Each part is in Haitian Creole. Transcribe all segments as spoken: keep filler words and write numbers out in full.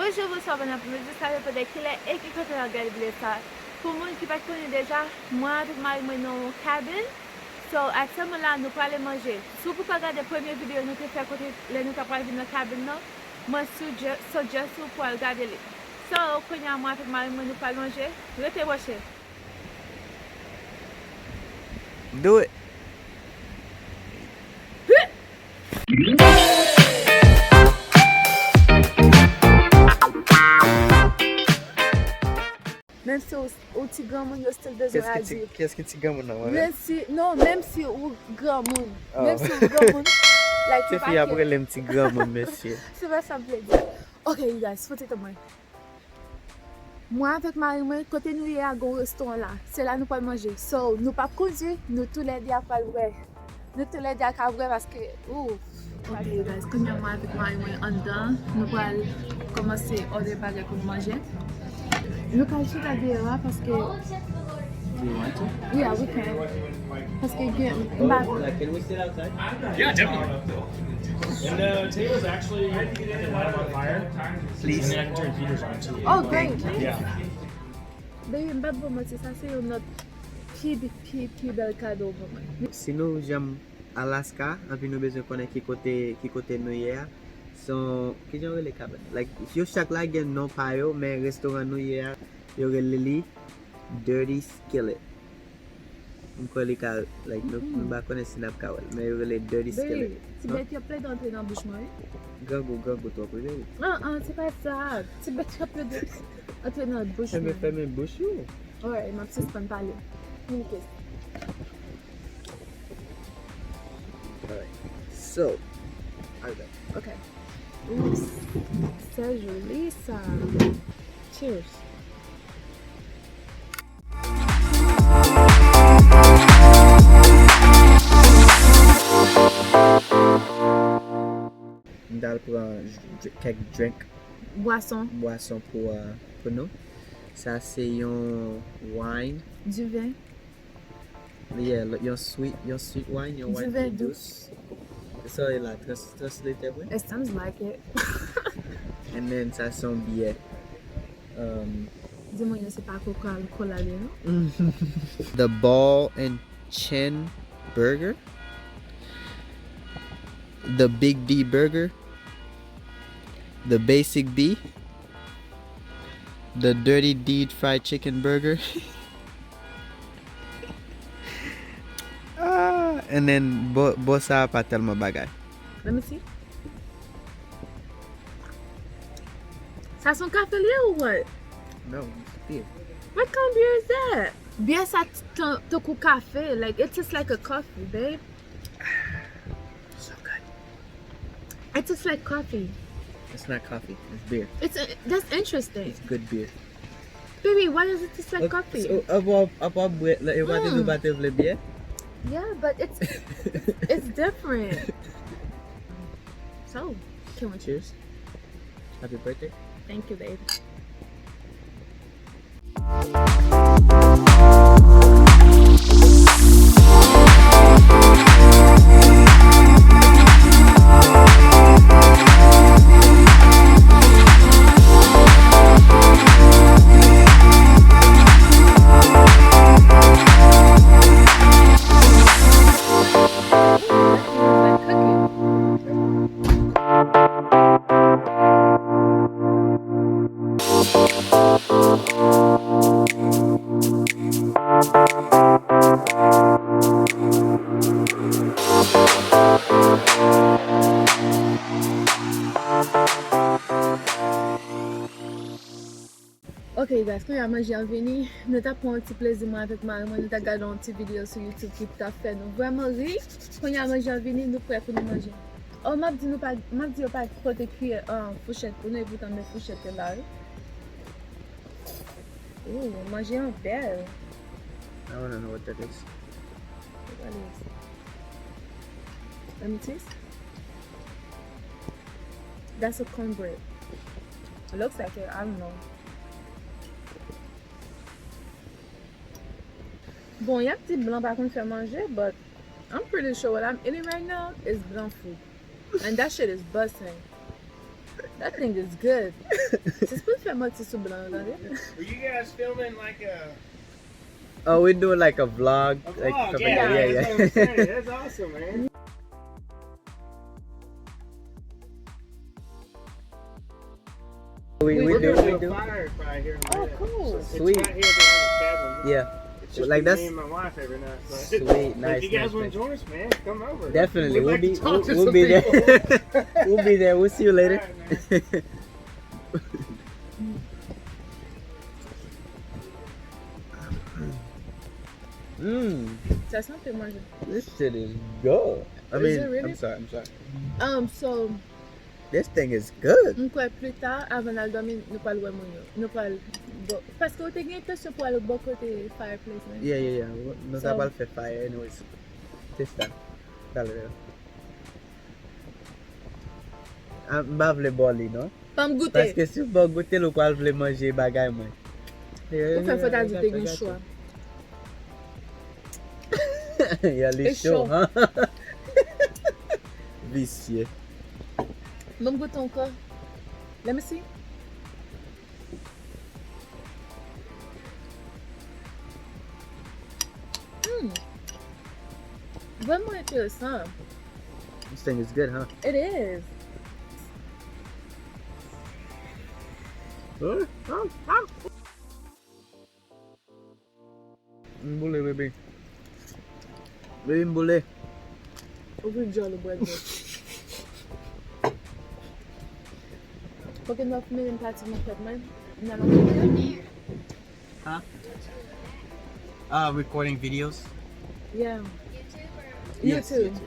Bonjou, bonswa, bon apremidi, sa depann de kilè e ki kote w ap gade videyo sa. Pou moun ki pa t konnen deja, mwen avèk mari mwen nan yon cabin. So, aktyèlman la, nou prale manje. Si w poko gade premye videyo nou te fè kote lè nou ta pral vin nan cabin nan, mwen suggest, suggest ou pou al gade li. So, kounye a mwen avèk mari mwen nou pral manje. Rete branche. Do it. Menm si ou, ou ti granmoun, yo still bezwen Kiyès ki ti, adilt. Kiyès ki ti granmoun nan mwen? Menm si, non, menm si ou granmoun. Menm si ou granmoun. Like, Se fi ap rele m ti granmoun, mesye. Se pa sa m vle di. Ok, you guys, fout etan mwen. Mwen avèk mari mwen, kote nou ye a, gon restoran la. Se la nou pral manje. So, nou p ap kondui, nou toulède a pral wè. Nou toulède a ka wè paske, ooh. Ok, you guys, kounye a mwen avèk mari mwen anndan, nou pral kòmanse òde bagay pou nou manje. Nou pral chita deyò a paske Do you want to? Yeah, we can. Paske gen, m pa Like, can we sit outside? Yeah, definitely. And the tables actually, I can light them on fire. Please. And then I can turn heaters on too. Oh, great. Yeah. Baby, m pa t ba w manti, sa se yon lòt pi, pi, pi bèl kado pou mwen. Si nou janm Alaska, anpi nou bezwen konnen ki kote, ki kote nou ye a. So, kijan yo rele cabin? Like, yo chak la gen non pa yo, men restoran nou ye a, yo rele li Dirty Skillet. M kwè li ka, like, nou, nou pa konnen si n ap ka wè l, men yo rele Dirty Skillet. Baby, ti bèt yo plede antre nan bouch mwen, wi. Grangou, grangou twòp, wi, baby. An, an, se pa sa. Ti bèt yo plede antre nan bouch Fèmen, mwen. Fèmen bouch ou. Alright, m ap sispann pale. Anyway. Alright. So, alright. Ok. Ooh, c'est joli ça. Cheers. M t al pran j- kèk drink, Bwason. Bwason pou, euh, pou nou. Sa se yon wine. Du vin. Yeah, l- yon sweet, yon sweet wine, yon Du wine vin ki dou. Dous. Sa e la, trans, translate mwen. It sounds like it. And then sa se yon biyè. Um, Di mwen yo se pa Coca-Cola li non. The Ball and Chain Burger. The Big D Burger. The Basic B. The Dirty Deed Fried Chicken Burger. Ah, and then bò, bò sa a pa tèlman bagay. Let me see. Sa se yon kafe li ye ou what? No, it's beer. What kind of beer is that? Beer sa t- tan- tankou kafe. Like, it tastes like a coffee, babe. So good. It tastes like coffee. It's not coffee. It's beer. It's a, that's interesting. It's good beer. Baby, why does it taste like coffee? So, apa, apa bwè, like, yo pa te, yo pa te vle biyè? Yeah, but it's it's different. So, can we Cheers. Happy birthday. Thank you, babe. Ok, guys, kounye a manje an vini. Nou t ap pran yon ti plezi, mwen avèk mari mwen, nou t ap gade yon ti videyo sou YouTube ki t ap fè nou vrèman ri. Kounye a manje an vini, nou prè pou nou manje. Oh, m ap di nou pa, m ap di yo pa pote kiyè, ah, fouchèt pou nou, epoutan men fouchèt yo la, wi. Ooh, manje an bèl. I wanna know what that is. What is? Let me taste. That's a cornbread. It looks like it. I don't know. Bon, y ap di blan pa konn fè manje, but I'm pretty sure what I'm eating right now is blan food. And that shit is busting. That thing is good. Se pou fè manti sou blan yo, tande. Were you guys filming like a Oh, we do like a vlog. A Like, vlog, something yeah, like- yeah, that's yeah. what I'm saying. That's awesome, man. We, we We're do, doing we There's a do. fire right here. Oh, cool. It's Sweet. right here behind the cabin. Yeah. It's just Like me that's and my wife every night. But sweet, if nice, you guys nice, want nice. to join us, man, come over. Definitely, We we'll like be to talk we'll, to we'll some be there. people. We'll be there. We'll see you later. Alright, man. Mm, Sa santi manje. this shit is good. I Is mean, it really? I'm sorry, I'm sorry. Um, so, This thing is good. M kwè pli ta, avan n al dòmi, nou pral wè moun yo. Nou pral. Bon, paske ou te gen entansyon pou al bò kote fireplace nan. Yeah, yeah, yeah. Nou ta So- pral fè fire anyways. Testa. Talè. Ah, m pa vle bò li non. Ban m goute. Paske si w bò goute l, ou pral vle manje bagay mwen. Ou fè fò ta di te gen chwa. Ya li E cho, cho. Hein? Visye. Ban m goute ankò. Let me see. Hmm. Vrèman enteresan. This thing is good, huh? It is. Huh? Huh? Huh? M boule, bebe. Bebe, m boule. Ou vin djòl ou bwè dlo. Fòk nou ap mennen pati mwen fèt mwen. Nan lòt kote. Huh? Uh, recording videos. Yeah. Yes, YouTube.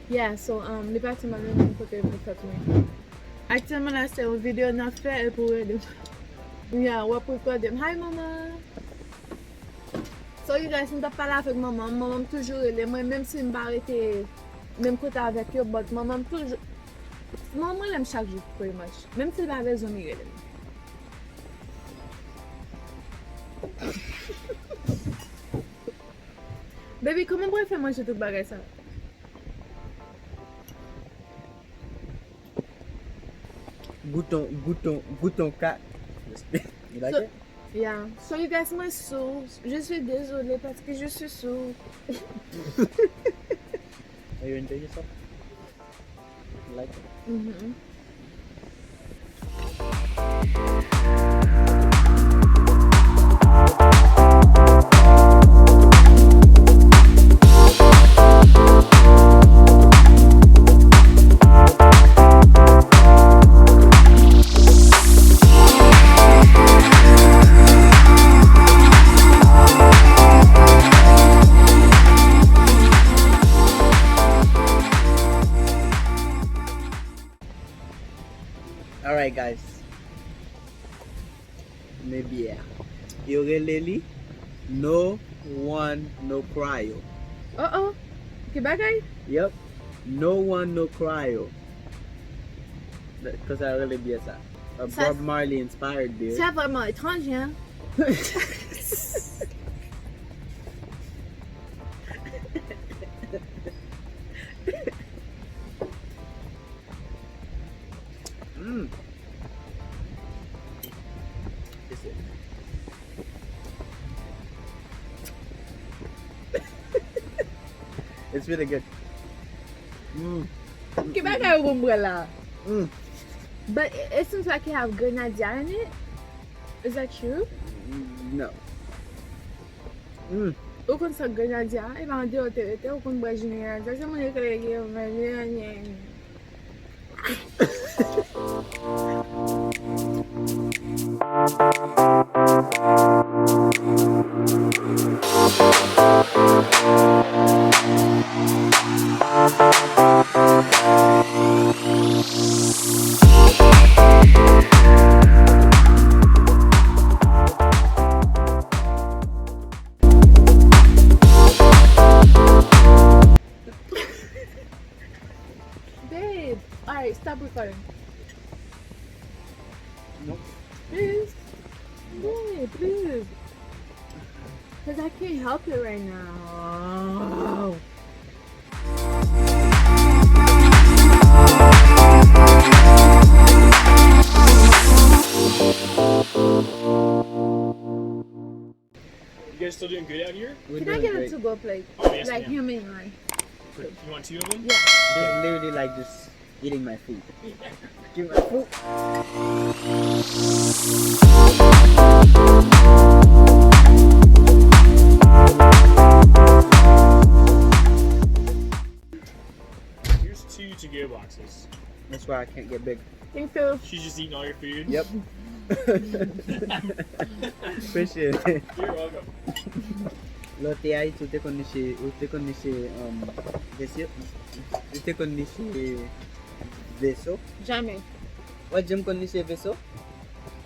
Yeah, so um, li pati mwen mennen kote mwen fèt mwen. Aktyèlman la se yon videyo n ap fè e pou rele m. Yeah, w ap rekòde m. Hi mama. So you guys, m t ap pale avèk manman m. Manman m toujou rele mwen, menm si m pa rete menm kote avèk yo, but manman m toujou. Manman m rele m chak jou pretty much. Menm si l pa bezwen m, li rele m. Baby, kòman mwen fè manje tout bagay sa? Gouton, gouton, gouton kat. You like So- it? Yeah. So you guys, mwen sou. Je suis désolée parce que je suis sou. Are you enjoying yourself? You like it? Mhm. Alright, guys. Men byè. Yo rele li No One No Cryo. Oh oh. Ki bagay? Yep. No One No Cryo. Cause I really byè sa. A Sa- Bob Marley inspired beer. Sa vrèman etranj, hein? Mm. It's it. It's really good. Mm. Ki bagay ou pou m pran la? Mm. But it, it seems like you have grenadine in it. Is that true? No. Mm. Ou konn sa grenadye a? E pa andeyò te rete, ou konn bwè ji grenadye a? Se moun yo ki rele grenadye. Babe, alright, stop recording. Nope. Please. Babe, please. Because I can't help it right now. Still doing good out here? We're Can I doing get a great. to-go plate? Oh, yes, Like ma'am. Him and I. You want two of them? Yeah. They're literally like just eating my food. Give me my food. Here's two to-go boxes. That's why I can't get big. Thank you. She's just eating all your food. Yep. Appreciate it. You're welcome. Lè w te Ayiti, ou te konn niche, ou te konn niche um, vesye, ou te konn niche veso. Jamais. Ou pa t janm konn niche veso?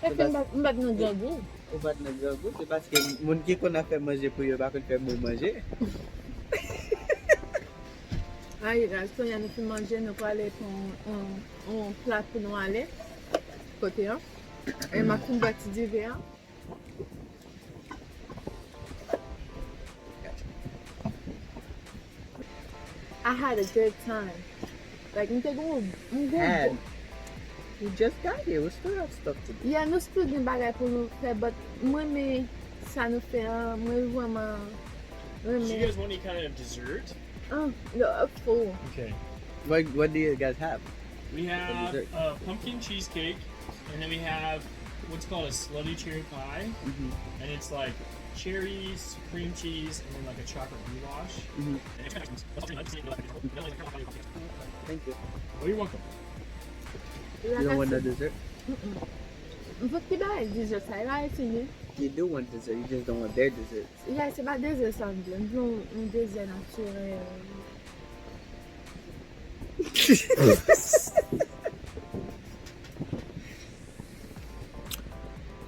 E fin m bat nan grangou. Ou pa t nan grangou, se paske moun ki konn ap fè manje pou yo pa konn fè moun manje. Ayi, guys, kounye a nou fin manje, nou prale pou yon, yon, yon plat pou nou ale. Kote an. E m ap fin bwè ti diven an. I had a good time. Like, m te gon, m gon Had. bon. We just got here. We still have stuff to do. Yeah, nou still gen bagay pou nou fè, but mwen renmen sa nou fè an, mwen vrèman Do you renmen. Guys want any kind of dessert? Oh, no, fool. Okay. What, what do you guys have? We have dessert? Uh, pumpkin cheesecake, and then we have what's called a slutty cherry pie, Mhm. And it's like cherries, cream cheese, and then like a chocolate goulash. Mhm. And it's Thank you. Oh, you're welcome. You don't want no dessert? M fout ki bagay dessert sa, e pa Ayiti li. You do want dessert, you just don't want their dessert. Yeah, se pa dessert sa m vle. M vle yon, yon dessert naturel.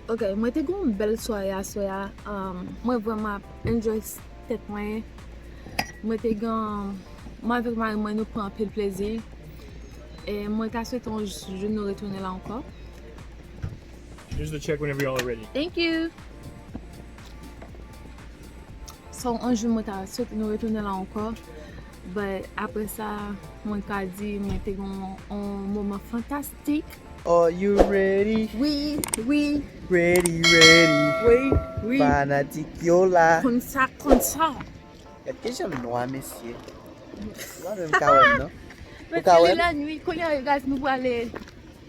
Ok, mwen te gen yon bèl sware aswè a. Um, mwen vrèman ap enjoy tèt mwen. Mwen te gen, mwen avèk mari mwen, nou pran anpil plezi. E mwen ta swete yon jou nou retounen la ankò. Here's the check whenever y'all are ready. Thank you. So, yon jou mwen ta swete nou retounen la ankò. But apre sa, mwen ka di mwen te gen yon, yon moman fantastik. Are you ready? Wi, wi, Ready, ready. wi, wi. Fanatik yo la. Konn sa, konn sa. Gad ki jan m nwa, mesye. Ou pa menm ka wè m, non? Ou ka Mesye, wè li la nwi, kounye a, guys, nou prale.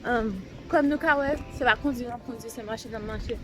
Um, kòm nou ka wè, se pa kondi n ap kondi, se mache n ap mache.